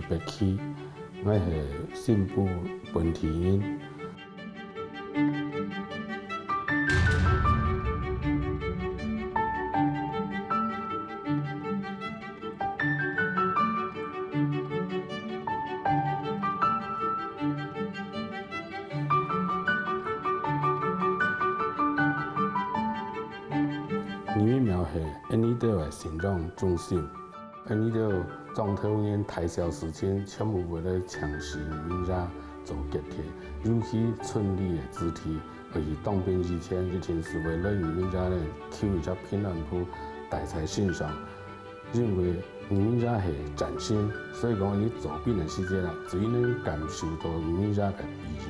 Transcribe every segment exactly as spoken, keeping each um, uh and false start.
別去，𠊎係新埔本地人。義民廟係𫣆俚兜个信仰中心。 𫣆俚兜庄頭人大小事情全部會來請示義民爺做決定，尤其村里个子弟，愛去當兵以前，一定係會來義民爺呢求一隻平安符，帶在身上。因為義民爺係戰神，所以講你做兵个時節啦，最能感受到義民爺个庇佑。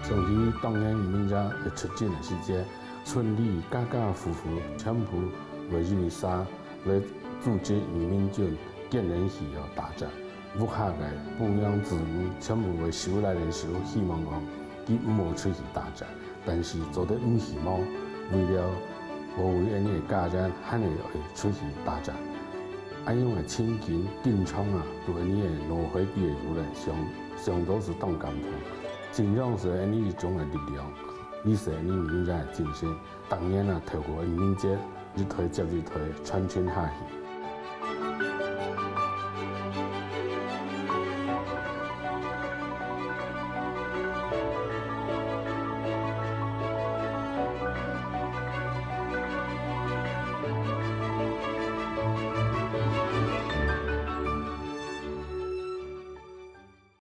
像佢當年義民爺个出征个時節， 村里家家戶戶全部會有一儕來組織義民軍，建人去哦打仗。屋下个婦人子女全部會手拉等手，希望講佢毋好出去打仗，但是做得毋希望，為了保衛𫣆俚个家園，還係愛出去打仗。恁樣个情景，經常啊，對𫣆俚个腦海底个有人想，想到係當感動。信仰係𫣆俚一種个力量，也係𫣆俚民間个精神。 逐年啊，透過義民節，一代接一代傳承下去。